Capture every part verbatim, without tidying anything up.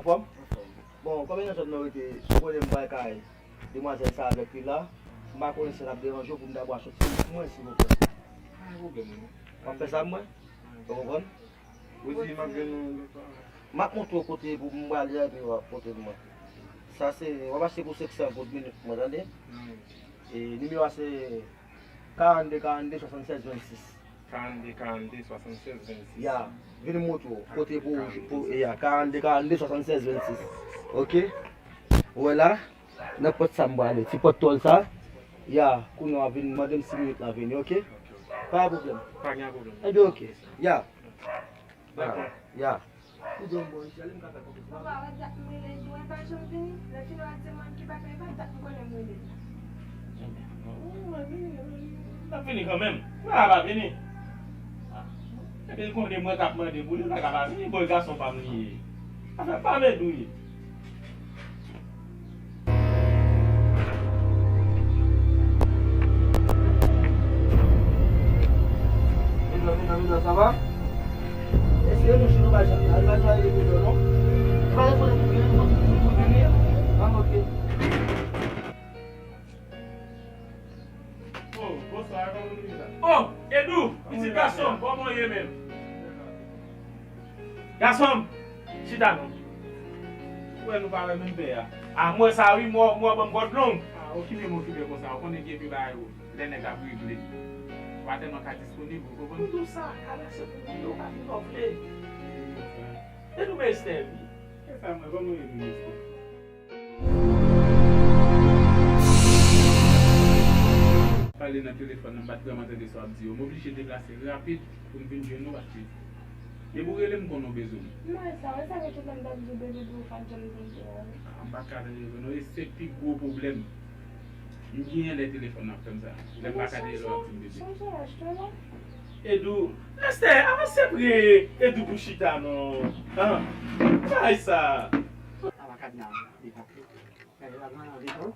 Anfòm? Bon, konbyen nan zòn nou rete? Ou konnen m pral kay demwazèl sa avèk li la. M pa konnen si l ap deranje w pou m ta bwè soti pou mwen, silvouplè. Pa gen pwoblèm, non. W ap fè sa pou mwen? Ou konprann? Ou di m ap jwenn ou lòt bagay. M ap montre w kote pou m prale a, epi w ap montre m mwen. Sa se, w ap achte pou senk san goud minit mwen, tande? E nimewo a se karannde karannde swasannsèz vennsis. Karannde karannde swasannsèz vennsis. Ya, vin m montre w kote pou, pou, ya, karannde karannde swasannsèz vennsis. Oke? Ou wè la? Nan pòt sa m prale, ti pòt tòl sa. Ya, kounye a w ap vin mande m si minit lan vini, oke? Pa gen pwoblèm. Pa gen pwoblèm. Ebyen, oke. Ya. Dakò. Ya. Ou di yon bon isi ale, m ka fè konfyans. Papa, wè dat m rele Edou, li pa janm vini. Lè fini w ap di mwen ki bagay, pa dat m konnen m rele l la. Ebyen, ou, ou, ou, l ap vini kanmenm. Papa pa vini. Ah. Ebyen, l konnen mwen k ap mande pou li, l pa ka pa vini. Bon, gason pa m li ye. Afè pa m Edou ye. Mezanmi, mezanmi, sa va? Èske nou si nou pa janm al pa travay de non? Ou pa reponn pou vini, pou vini? Ah, ok. Oh, bonswa, kòman nou ye la? Oh, Edou, pitit gason m, kòman w ye menm? Gason m, chita non. Ou wè nou pa wè menm pè a. Ah, m wè sa wi, m wè, m wè w ban m kòd long. Ah, okipe m okipe konsa, ou konnen gen de bagay ou, lè nèg ap regle. Ou pa tèlman ka disponib, ou konprann? M di w sa, kalase pou moun yo, pa vin lè w vle. Edou men Esther wi. E sa mwen, ban mwen Edou men Esther. Pale nan telefòn nan, m pa t vrèman tande sa w ap di yo. M oblije deplase rapid pou m vin jwenn ou paske depi w rele m, m konnen w bezwen m. M wè sa, wè sa gen tout lè m t ap di w bebe pou ou pa t janm tande a. Ah, m pa ka tande telefòn non, e se pi gwo pwoblèm m genyen lè telefòn nan ap fè m sa. Lè m pa ka tande lè w ap di m bebe. Sonje laj tou non. Edou, Esther, avanse pre Edou pou chita non. Ah, bay sa. Ala kadna devan. Gade la nan devan.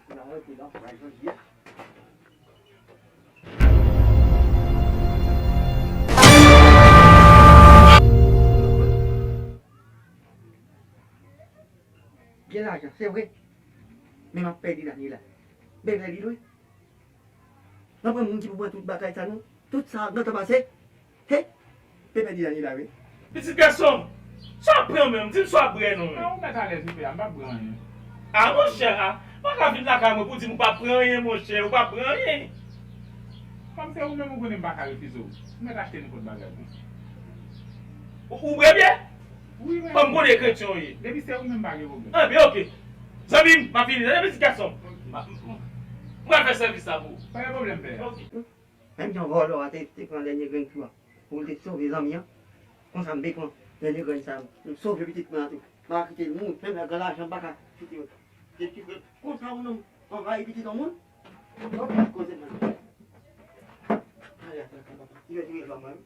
Pou la rete la, pou la jodi a. Gen lajan, se vre. Men m ap pèdi Daniela. Bèl li lwen. Nan pran moun ki pou pran tout bagay sa non. Tout sa gentan pase. He! Te pèdi Daniela wi. Pitit gason m, sa w ap pran menm? Di m sa w ap bwè non. A, ou mèt alèz wi pè a, m p ap bwè anyen. A monchè, a, ou pa ka vin lakay mwen pou di m ou p ap pran anyen monchè, ou p ap pran anyen. Kòm se ou menm ou konnen m pa ka refize w, ou mèt achte nenpòt bagay pou mwen. Ou, ou bwè byè? Wi men. Kòm konnen kretyen w ye. Depi se ou menm pa gen pwoblèm. Anben oke. Zanmi m, m ap vini, tande pitit gason m. M, m, m pral fè sèvis la pou ou. Pa gen pwoblèm pè a. Oke. Menm jan vòlò a te, te pran dènye grenn kou a pou l te sove zanmi an, konsa m te pran dènye grenn sa a, m sove pitit mwen an tou. M pa kite l mouri, menm lè gen lajan m pa ka kite yo. Depi konsa yon nonm anvayi pitit yon moun, ok, koze mwen. Ale, ale, papa. Li mèt rive jwenn mwen wi.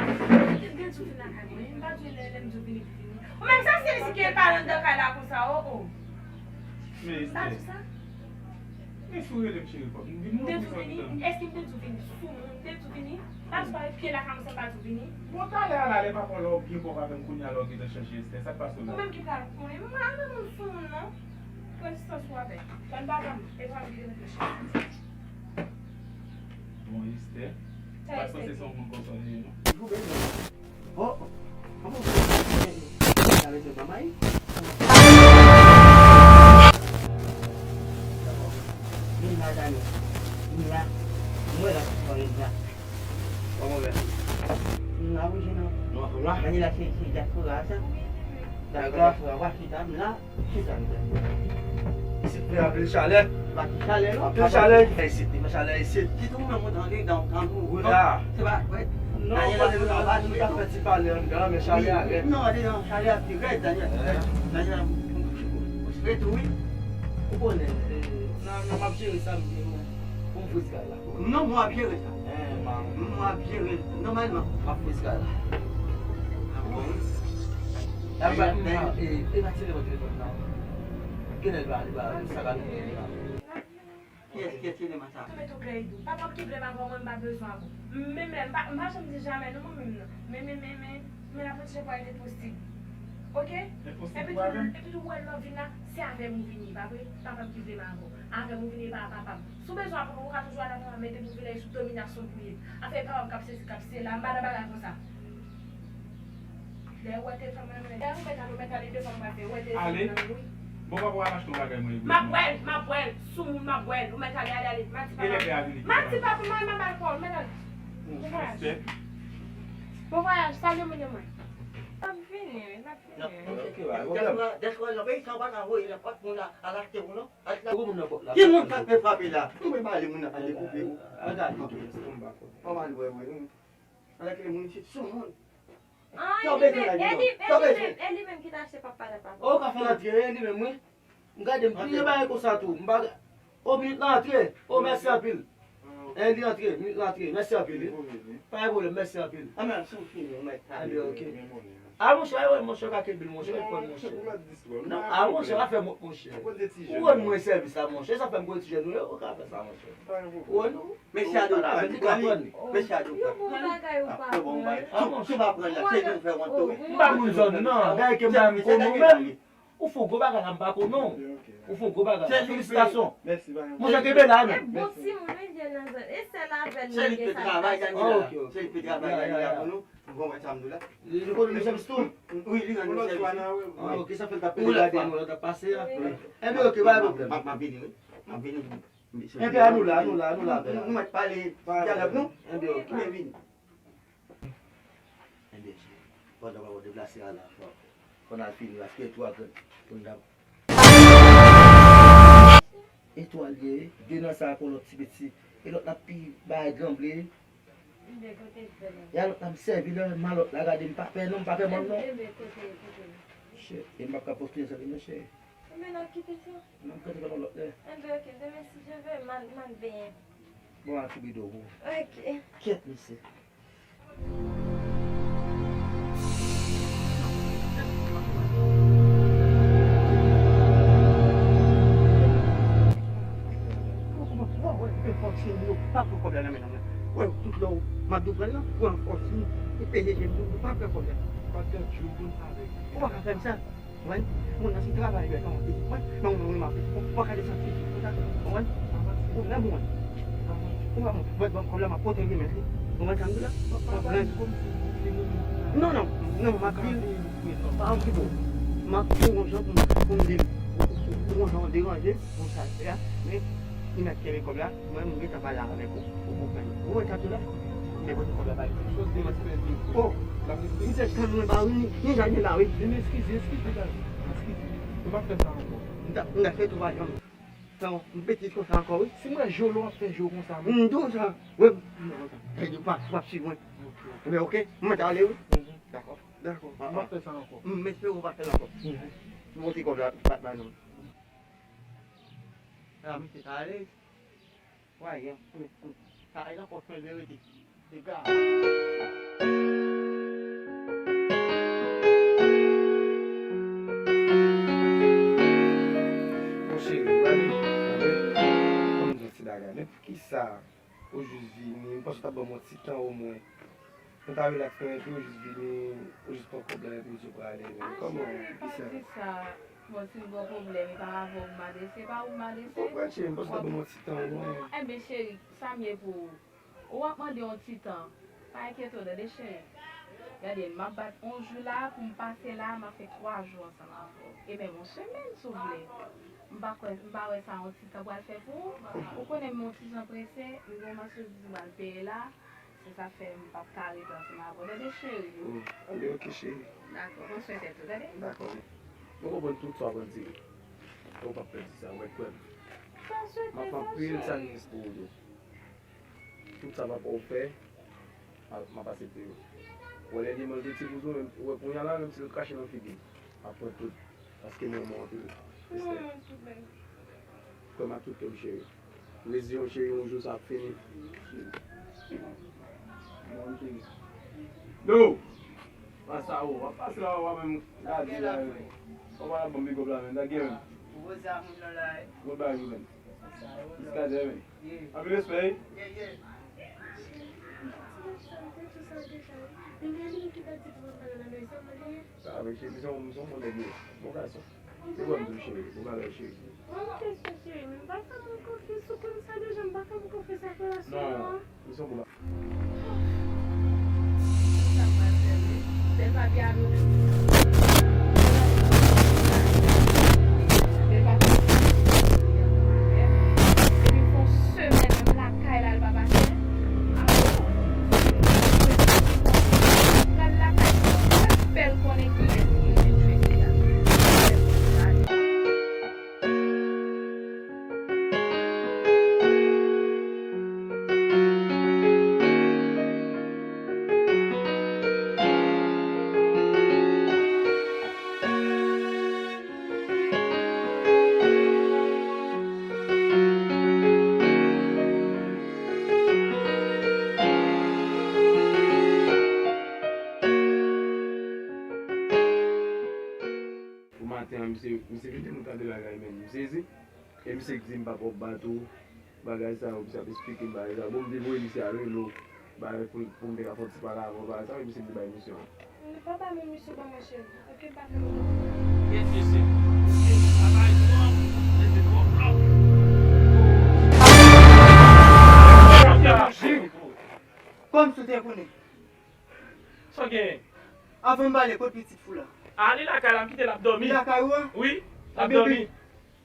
Mwen te gen tou vin lakay mwen, m pa di w lè, lè m di w vini pou vini. Ou menm sa se li ki pale anndan kay la konsa, o, o. Men Esther, men si w rele m cheri, fòk m vin non pou sa. M te tou vini? Èske m te tou vini? Sou moun, m te tou vini? Pa di w pa pye lakay mwen san m pa di w vini? Bon, talè a la, lè papa w la w byen pwòp avè m, kounye a la w gentan chanje Esther, sa k pase w la? Ou menm ki pral konnen, m pa renmen moun sou moun non. Pran distans ou avè l. Bann papa m, e pa m ki te mete chans. Bon, Esther, m pa t panse se yon moun konsa w ye non. Oh, oh. Vin la, Dani. Vin la. Mwen la, vin la. Kòman w ye? Vin la, wi, jeune homme. Nou ansanm la? Dani la, se, se dyaspora, sa. Dyaspora, w a chita, m la. Chita, chita. Isit fè anpil chalè. Pa ti chalè, non. Anpil chalè ki fè isit, li fè chalè isit. Kite ou menm ou tande dan ou ka mouri. Wi la. Se pa, wi. Non, konnen nou ta, nou ta fè ti pale anndan, men chalè a rèd. Non, ale non, chalè a pi rèd, Daniel. Daniel, ret tou, wi. Ou konnen, eh, nan, nan m ap jere sa m gen, mwen. Pou m fè eskalay la. Non, mwen ap jere sa. Mwen ap jere nòmalman. M ap fè eskalay la. Apre, e, e, e pa tire nan telefòn nan. Genlè li pa, li pa, sa ka vin genlè li pa. Kiyès, kiyès ki te di sa? Tou met ou klè Edou. Papa m tou blè m avè w, mwen m pa bezwen avè w. Menm lè, m pa, m pa janm di jamè non mwen menm nan. Men, men, men, men, men la pwodije pral enposib. Oke? Enposib pou avè m? Epi tou, epi tou, ou wè lè w vin la, se avè m ou vini, pa vre? Papa m ki vle m avè w. Avè m ou vini, e pa papa m. Si w bezwen papa m, ou ka toujou al avè papa m, men depi w vin la, e sou dominasyon pou ye. Afè papa m k ap sesi, k ap sela, m pa nan bagay konsa. Lè ou wè te fè mwen, lè ou mèt ale, ou mèt ale devan m pa fè, ou wè te fè mwen, wi. Bon, papa w al achte yon bagay mwen. M ap bwè l, m ap bwè l, sou moun m ap bwè l, ou mèt ale, ale, ale, m a di papa m. E lè pè a vini? M a di papa m, mwen, m a ba l pawòl, mèt ale. Bon vwayaj. Bon vwayaj, salye moun mwen. M ap vini, wi, m ap vini. Dèswa, dèswa, nan peyi sa, ou pa ka voye nenpòt moun al achte pou nou. Ki moun k ap fè frape la? Mwen pale moun nan ap dekoupe ou. Mwen gade. Mwen mal wè, wè, wi. Alèkile moun isit sou moun. Ah, e li menm, e li, e li menm, e li menm ki t achte papa la papa. Oh, ka fè l antre, e li menm, wi. M gade, m pliye bagay konsa tou. M pa, oh, minit la antre. Oh, mèsi anpil. E li antre, minit la antre. Mèsi anpil, wi. Pa gen pwoblèm, mèsi anpil. Ah, men, si w fini, ou mèt ale. Ebyen, ok. Ah, monchè, wi, monchè, ka kenbe l, monchè, li konn, monchè. Non, ah, monchè, pa fè mòt, monchè. Ou rann mwen sèvis la, monchè. Sa fè m konnen ti jèn ou ye, ou ka fè sa, monchè. Ou rann ou. Mesye a di w pral, li pral. Mesye a di w pral. Yon bon bagay ou pa pran. Ah, monchè. Ou pa pran la, se nou fè wont tou, wi. M pa moun zòn nan, bagay ke m pa menm konnen w menm. Ou fè gwo bagay la, m pa konnen w. Ou fè gwo bagay la. Felisitasyon. Monchè, kenbe la, non. E bon timoun, wi, l ye nan zòn. E sèl avè l mwen gen sa. Se li k fè travay Daniela. Se li k fè travay Daniela pou nou. Bon, wè sa m di w la. Li, li konn nou sèvis tou? Wi, li rann nou sèvis. Ah, ok, sa fè l t ap pede gade nou lè w t ap pase a. Ebyen, ok, pa gen pwoblèm. M ap, m ap vini, wi. M ap vini. Ebyen, an nou la, an nou la, an nou la, bèl. Nou, nou mèt pale dyalòg nou. Ebyen, ok. Ebyen, vini. Ebyen, cheri, pandan w ap deplase a la, fò, fò n al fini, paske etwal, pou n ta etwal ye, de nan sa ak yon lòt ti peti, e lòt la pi bay ganble. Ebyen, kote l fè la? Ya lòt la m sèvi lè malòt la, gade m pa pè non, m pa pè mòn non. Ebyen, kote, kote l? Shit, e m p ap ka poste sa li non, cheri. Ebyen, n ap kite sa. N ap kite sa yon lòt lè. Ebyen, ok, demen si Dye vle, m al, m al benyen. Bon, a ti bido pou. Ok. Kyèt, mesye. Pa pran kòb la nan men nonm nan. Wè, tout lè w, m ap di w pran l lan, pran fòs li, e peye je m tou, pa pran kòb la. Pandan jou moun avèk. Ou pa ka fè m sa. Konprann? Moun nan se travay yo nan yon peyi. Mwen, mwen, mwen, mwen, mwen, mwen ka desann fizik konsa. Konprann? Ou nan mwen. Ou pa mwen. Mwen, ban m kòb la, m ap pote remèt li. Konprann sa m di la? Konprann? Non, non, non, m ap di l. Pa okipe w. M ap fè yon jan pou m, pou m di l. Yon jan w deranje, pou sa l fè a. Men, li mèt kenbe kòb la. Mwen, m gentan pale avèk ou, ou konprann. Ou wè tande la? Mwen pote kòb la ba li. Oh, misye tann mwen ba wi, ni jan li la wi. Vin eskize, eskize, eskize. Nou pa fè sa ankò. M ta, m ta fè tou pa janm. Tan, m piti konsa ankò, wi. Si m wè jolo ap fè jwe konsa, m di w sa. Wi. M di w konsa. Nèg yo pa, pa swiv mwen. Ok. Men ok, m mèt ale, wi. Mhm. Dakò. Dakò. Ah, m pa ah. Fè sa ankò. M espere w pa fè l ankò. Mhm. M montre kòb la, pa t ba nou. Ah, misye ta ale. Wa, yon, sa e nan pòch mwen vle rete. Dega. Mon cheri, gade, gade, kòm di yon ti bagay, men poukisa ou jis vini, m panse w t ap ban m yon ti tan omwen. Nou ta relax nan epi ou jis vini, ou jis pran kòb la epi ou di w prale, men kòman, kisa? Pa di sa. Bon, si m gen yon pwoblèm, e pa avè w m adrese, e pa ou m adrese. M konprann, cheri, m panse w ta ban m yon ti tan omwen. Enben, cheri, sa m ye pou ou? Ou ap mande yon ti tan. Pa enkyete w, tande, cheri. Gade, m ap bat yon jou la pou m pase la, m ap fè twa jou ansanm avè w. E menm yon semèn, si w vle. M pa kwè, m pa wè sa yon ti tan pral fè pou ou. Ou konnen m yon ti jan prese, m gen yon machandiz m pral peye la. Se sa k fè m p ap ka rete ansanm avè w. Tande, cheri. Oh, ale, ok, cheri. Dakò, pran swen tèt ou, tande? Dakò. Mwen konprann tout sa w ap di. Ou p ap pèdi sa, ou mèt kwè m. M ap fè anpil sakrifi pou ou tou. Tout sa papa w fè, m ap, m ap aksepte yo. Ou wè lè li manje ti bouzou, menm, ou wè kounye a la, menm si l krache nan figi m, m ap pran tout. Paske m renmen w anpil. Respè. Kwè m ak tout kè m, cheri. Reziyen w, cheri, yon jou sa ap fini. Nou! Pase a ou, w ap pase la, w ap menm gade la, menm. W ap al ban m big up la, menm, dat gen menm. Gwo bagay, menm. Jiskaze, menm. Anpil respè, wi. Sa, men cheri, se yon, se yon bon nèg li ye. Bon gason. Se bon, bon cheri. Bon bagay, cheri. Mwen kesyon, cheri, men m pa fè mwen konfyans, ou konn sa deja, m pa fè mwen konfyans ak relasyon an. Non, se yon bon bagay. Sa m pral fè, wi. Bèl papye a nou. Bèl papye. Epi fè yon semèn menm lakay la, l pa pase. Pral lakay, fè l konnen kiyès ki vin jwe sila. Pou maten an, misye, misye kite nou tande bagay, men m sezi. E misye di m pa pwòp bat ou, bagay sa yo, misye ap esplike m bagay sa yo. Bon, m te voye misye a rele w, bagay pou, pou m te ka fè yon ti pale avè w, bagay sa yo, e misye di bay misye an. Li pa bay men misye ban mwen, cheri. Ok, pa fè m. Yes, yes, yes. Travay twòp, travay twòp. Kòm si w te konnen. Sa w genyen? Avan m pale, kot pitit fi w la? A, li lakay la, m kite l ap dòmi. Li lakay ou a? Wi, l ap dòmi.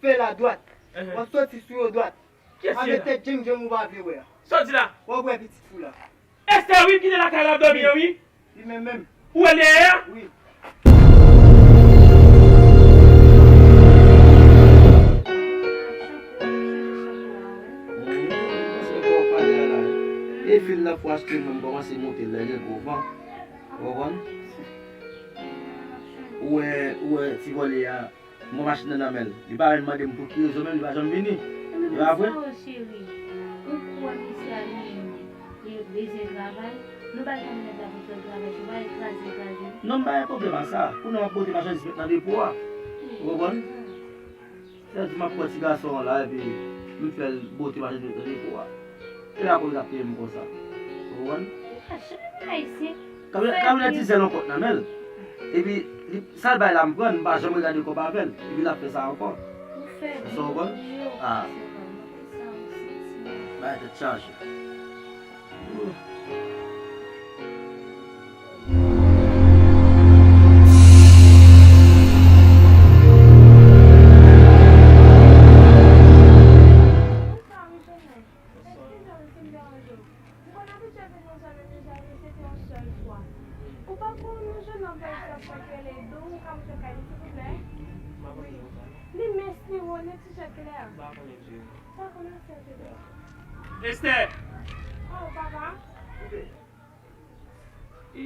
Fè l adwat. Enhen. W ap soti sou yo dwat. Kiyès ki la? Avèk tèt djenm djenm ou pa vle wè a. Sa w di la? W ap wè pitit fi w la. Esther, wi, m kite l lakay la, l ap dòmi an, wi. Li menm menm. Ou wè l dèyè a? Wi. Bon, wi, se sa w pale a la. E fil la pou achte, mwen kòmanse monte lè gen gwo van. Ou konprann? Ou wè, ou wè ti vòlè a, mwen machin nan nan men l. Li pa menm mande m pou ki rezon menm, li pa janm vini. Li pa vre? Sa yo cheri, ou kwè misye a li menm, li bezwen travay? Nou bay kòm nèg la pou fè l travay, se pa l kraze, kraze. Non, m pa gen pwoblèm ak sa. Kounye a m ap pote machandiz mèt nan depo a. Ou konprann? Sèl di m ap pran ti gason an la, epi m fè l bote machandiz nan depo a. E la pou l ap peye m konsa. Ou konprann? Ayisyen. Kamyon, kamyonèt dizèl yon kòt nan men l. Epi, li, sa l bay la m pran, m pa janm regade kòb avè l. Epi l ap fè sa ankò. Ou fè byen. Sa w konprann? Ah. Bagay tèt chaje. Ou pa konn yon jèn nonm pa egzanp sa k rele Dou, ou ka montre kay li silvouplè? Wi. Li mens li wo, li ti chèt klè. Sa konnen se te. Esther! Oh, papa. E,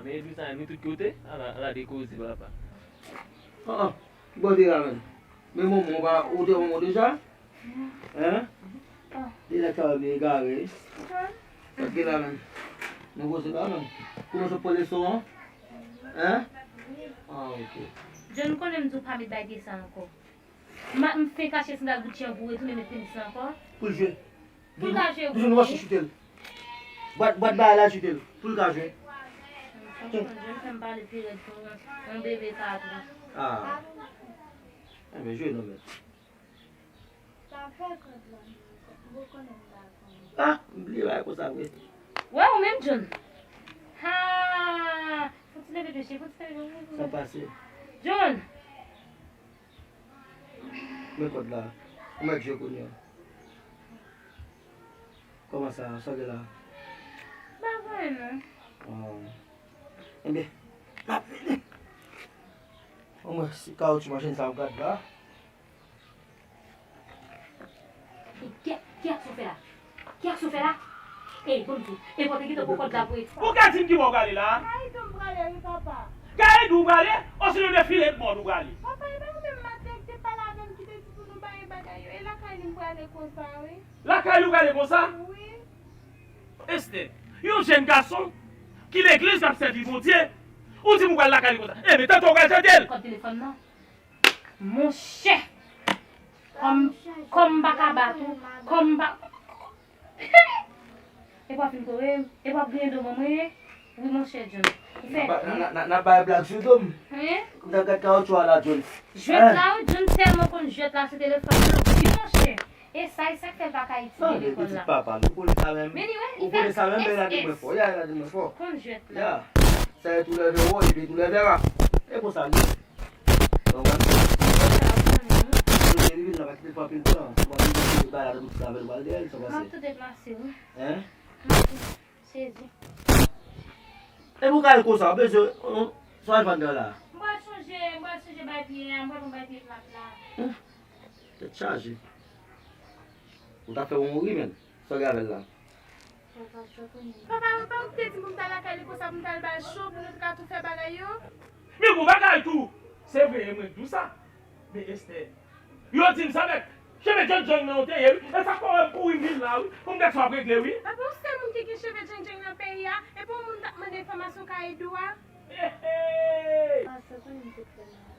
men Edwin sa, nou tout kote? Ala, ala de koze, papa. Ah, ah. Bon, de la menm. Men manman, ou pa, ou te manman deja? Hein? Li la ka vin egare. Sa gen la menm. Nou koze la menm. Kouman sot pran leson an? Hein? Ah, ok. John, konnen m di w pa met bay pye sa ankò. M, m fenk achte sandal Gucci an pou retounen met tenis la ankò. Pou l jwe. Pou l ka jwe, wi. Toujou nou mache chute l. Bwat, bwat bagay la chute l. Pou l ka jwe. Franchman, John fè m pale pi rèd ke yon, yon bebe patwon. Ah. Enben, jwe non, mèt. Ah, m bliye bagay konsa vre. Wè, ou menm, John. Ha! Fò ti leve peche, fò ti leve peche. Sa pase. John! Men kòd la. Ou mèt jwe kounye a. Kòman sa, sa gen la? Pa gen anyen, non. Ah. Enben, m ap vini. Omwen, si kawotchou machin sa ap gad la. Kè, kè sa w fè la? Kè sa w fè la? Ey, bon di, e pote kite pou kòd la pou eti. Ou ka di m ki bò w prale la? Kay Edou m prale wi, papa. Kay Edou w prale? Osinon defile de mòd ou prale? Papa, e pa ou menm maten ki te pale avè m ki te di pou nou bay bagay yo, e lakay li m prale konsa wi. Lakay li w prale konsa? Wi. Esther, yon jèn gason ki legliz l ap sèvi Bondye, ou di m ou pral lakay li konsa. Enben, tande w pral tande l. Kòd telefòn nan. Monchè! Kòm, kòm m pa ka bat ou, kòm m pa. E w ap fin kore m, e w ap griyen do mwen, mwen. Wi, monchè John. Ou fè. N ap, n ap, n ap, n ap bay blag sou do m. Hein? N ap gad kawotchou a la, John. Jwèt la, wi, John tèlman konn jwèt la sou telefòn nan. Wi, monchè. E sa, e sa k fè l pa ka etidye lekòl la. Pitit papa, nou konnen sa menm. Men li wè, li fè. Ou konnen sa menm, men la di mwen fò. Ya, la di mwen fò. Konn jwèt la. Ya. Sa e tou lè vè wò, epi tou lè vè ra. E konsa li ye. Konprann? Li vin la pa kite l fè anpil tan. Bon, li vin ba la tout sa avè l pral dèyè l, sa pase. M ap tou deplase, wi. Hein? M ap tou sezi. E pou kay konsa, bezwen, on, sa w al vann nan la? M pral sonje, m pral sonje bay pye a, m pral pran bay pye plat la. Tèt chaje. Ou ta fè w mouri menm. Sa w gen avè l la? Papa, papa, ou te di pou m ta lakay li konsa pou m ta al ba l cho pou nou te ka tou fè bagay yo. Men gon bagay tou. Se vre, e mwen k di w sa. Men Esther, yo di m sa mèt. Cheve djannjann nan w te ye wi. E sa k fè w wè m kouri m vin la wi. Pou m gad sa w ap regle wi. Papa, ou sèl moun ki gen cheve djannjann nan peyi a. E pou yon moun t ap mande enfòmasyon kay Edou a. Hey, hey. Papa, sa konnen m te fè mal.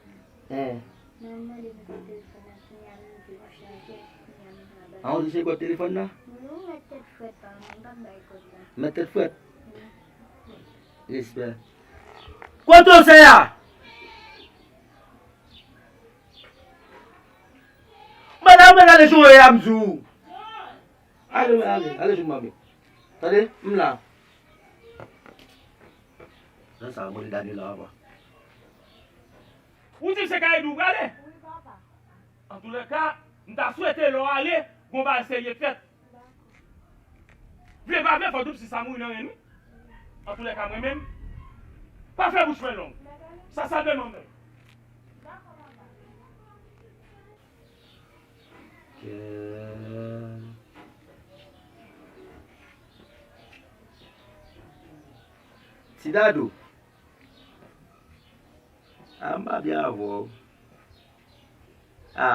Hein. Mwen mande m pou telefòn nan, kounye a m rive pou chaje, kounye a m pa bay. An, ou te se kòd telefòn nan? Wi, ou mèt tèt frèt pa mwen, m p ap bay kòd la. Mèt tèt frèt? Wi. Respè. Kote w se a? Mwen la, mwen ale jwe a m di w. Ale, mwen ale, ale jwe manmi. Tande, m la. Nan sa, mwen li Daniela, papa. Ou di m se kay Edou w prale? Wi, papa. Antoulèka, m ta swete lè w ale, gon bagay serye k fèt. Dakò. Vle pa vle, fò Doub Sis sa mouri nan ren wi. Antoulèka, mwen menm, pa fè bouch mwen long. Sa, sa demann mwen. Dakò, papa. Kè. Ti Dadou. A, m pa byen avè w. A,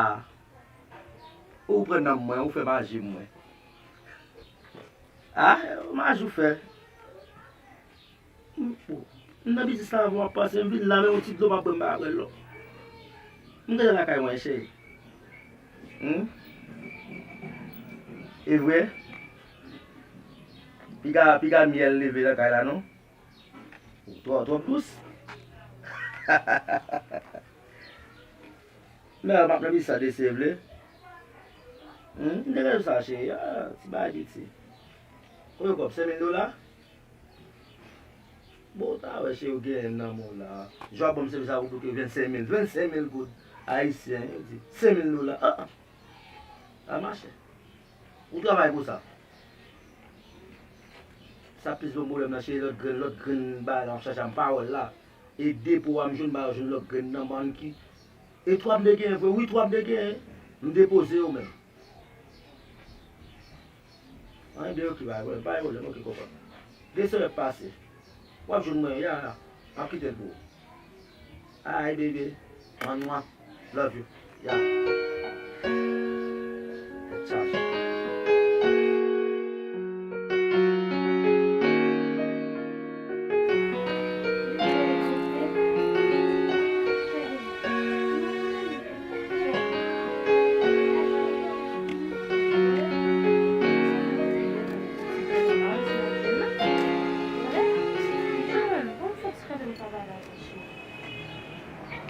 ou pran nanm mwen, ou fè maji mwen. A, maji w fè. M, m nan biznis la avè w ap pase, m vin la, men yon ti dlo m ap bwè, m pa ka pran lòt. M gentan lakay mwen, cheri. Humm? E vre? Piga, piga myèl leve nan kay la, non? Ou twò, twò dous. Men m ap nan biznis la, si w vle. Humm, m te gen sa, cheri. Ah, ti bagay piti. Konbyen kòb? Senk mil dola? Bon, w ta wè, cheri, w genyen nan men w la. Jan w ap ban m sèvis la pou koute vennsenk mil, vennsenk mil goud ayisyen, yo di, senk mil dola. Ah, ah. A mache. Ou travay pou sa. Sa plis bon pwoblèm nan, se lòt grenn, lòt grenn bagay la, m ap chache m pa wè l la. E depo a m jwenn ba yo jwenn lòt grenn nan bann ki. E twa m te genyen vre, wi, twa m te genyen. M depoze yo menm. Anyen de yo ki pa gen pwoblèm, pa gen pwoblèm, oke, konprann. De semèn ap pase. W ap jwenn mwen, ya, ya. M ap kite l pou ou. Ay, bebe. Mwen nwa. Love you. Ya. Tèt chaje.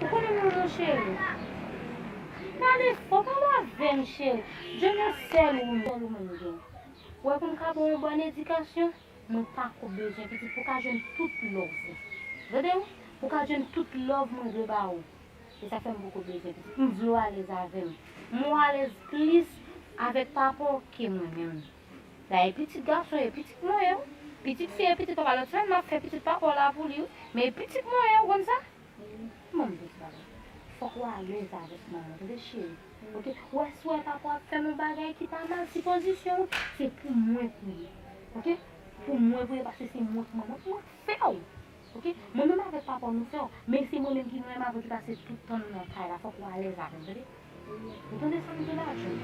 Ou konnen mwen, mon cheri. Pale fò, pale avè m, cheri. John, se sèl ou, sèl ou mwen gen. Ou wè pou m ka ba w yon bòn edikasyon, mwen pako bezwen pitit pou ka jwenn tout love ou. Tande wi, pou ka jwenn tout love mwen dwe ba ou. Se sa k fè m poko bezwen pitit. M vle w alèz avè m. M wè w alèz plis avèk papa w ke mwen menm. Dayè pitit gason e pitit mwen ye wi. Pitit fi e pitit papa. Lòt semèn m ap fè pitit papa w la pou li wi. Men e pitit mwen ye, ou konn sa? Ban m di w bagay. Fòk w alèz avèk manman w, tande cheri. Oke? Ou wè si w wè papa w ap fè m yon bagay ki pa mal, sipozisyon w, se pou mwen pou ye. Oke? Pou mwen pou ye, paske se mwen k manman w, mwen k fè w. Oke? Mwen menm avèk papa w nou fè w, men se mwen menm ki menm avè w ki pase tout tan nou nan kay la, fòk w alèz avè m, tande? Ou tande sa m di la, John?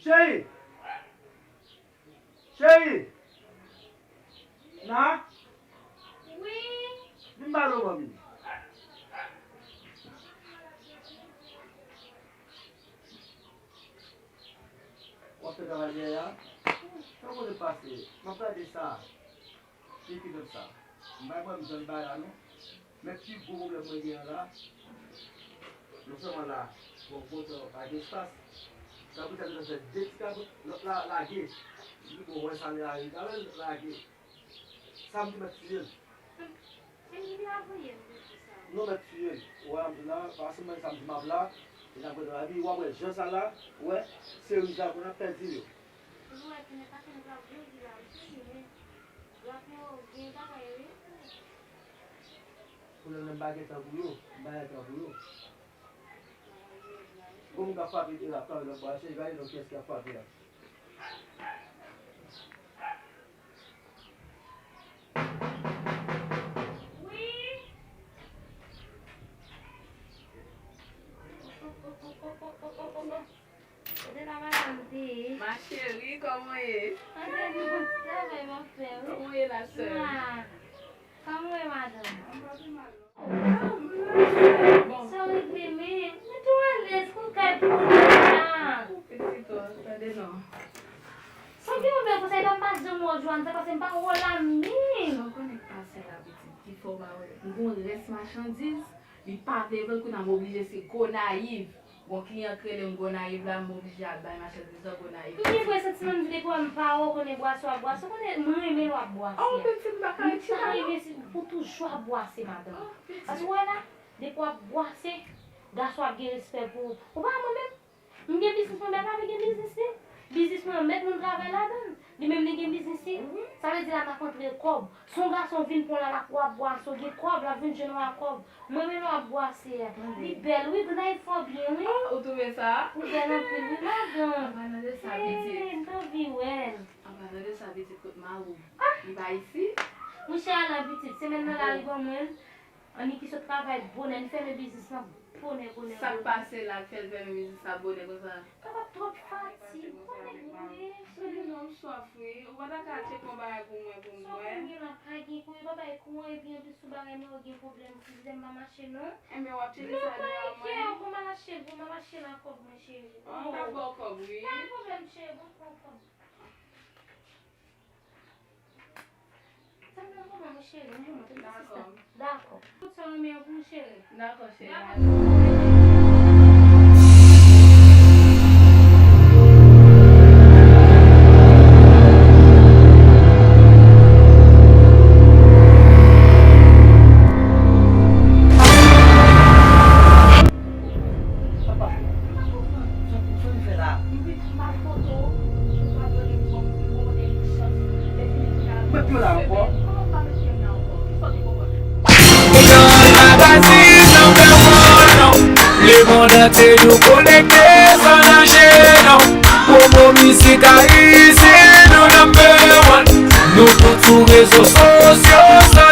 Cheri! Cheri! Na? Wi? Vin pale w, manmi. W ap fè travay dèyè a? Nan kote pase? M ap gade sa. Ki epizòd sa? M pa kwè m jwenn bagay la non. Men pi gwo pwoblèm mwen genyen la, non sèlman la, bon, kote pa gen espas. Sa pou sa, nou fè de ti kabrit, lòt la lage. Li bon, wè sa li lage, lage. Sa m di mèt tiye l. Non, mèt tiye l. Ou wè, m di la, pa sèlman sa m di m ap la, e n ap gade la, epi w ap wè jan sa la, ou wè, seriz la, pou n ap pèdi yo. Pou lè menm bagay tankou yo, bagay tankou yo. Gon moun k ap frape, e, ap frape lòt bò a, cheri, gade non kiyès ki ap frape a. Wi. Kote la madanm te ye? Ma chérie, kòman w ye? Antre nan travay m ap fè wi. Kòman w ye la, sè? Ah, kòman w ye, madanm? Sa w regle men? Mete w alèz pou kay pou w la. Pitit, oh, tande non. Sa w gen yon bèl konsèy, m pa janm wè w, Joanne, se paske m pa wè w la menm. Sa w konnen k pase la, pitit, ki fè w pa wè. M gon rès machandiz. Li pa vle vann, kounye a m oblije se Gonayiv. Gon kliyan k rele m Gonayiv la, m oblije al bay machandiz lan Gonayiv. Wi, vre, santi nan m di depi w wè m pa wè w konnen bwase w ap bwase, w konnen mwen renmen lè w ap bwase. Oh, pitit, m pa ka ret chita non. Li pa renmen si pou toujou ap bwase, madanm. Oh, pitit. Paske w wè la, depi w ap bwase, gason ap gen respè pou ou. Ou pa wè mwen menm? M gen biznis mwen, men pa vle gen biznis li. Biznis mwen, mèt moun travay ladan l. Li menm li gen biznis li. Sa vle di la n ap antre kòb. Si yon gason vin pran w la, l ap w ap bwase, w gen kòb, l ap vin jwenn w ak kòb. Mwen menm lè w ap bwase a. Li bèl wi, Gonayiv fè w byen wi. Ah, ou twouve sa? Ou bèl anpil wi, madanm. An palan de sa, pitit. Ee, m t anvi wè l. An palan de sa, pitit, kot mari w? Ah! Li pa isi? Mouche a la, pitit. Semèn nan la, li ban mwen l. Annik ki sot travay bonè, li fèmen biznis lan bonè, bonè, bonè. Sa k pase la k fè l fèmen biznis la bonè konsa? Papa twòp fatig, ou konnen wi. Tande non, m swaf wi. Ou pa ta ka tcheke yon bagay pou mwen pou m bwè? Sa w konn gen la pa gen kouri, papa e kouran epi anplis sou bagay mwen yo gen pwoblèm, si m pa mache non. Enben w ap tcheke sa devan mwen. Mwen kè w pou m al achte l pou m al achte l ak kòb mwen cheri. An, m ka ba w kòb wi. Pa gen pwoblèm cheri, bon, pran kòb. Sa m nan konpa, cheri, m renmen tout asistan. Dakò. Tout sa w renmen an pou ou, cheri. Dakò, cheri. Papa, sa pou fè m fè la? Mwen pyo la ankò. Lemonn antye nou konekte san lanje non. Pwomo mizik ayisyen nou number one. Nou tout sou rezo sosyo san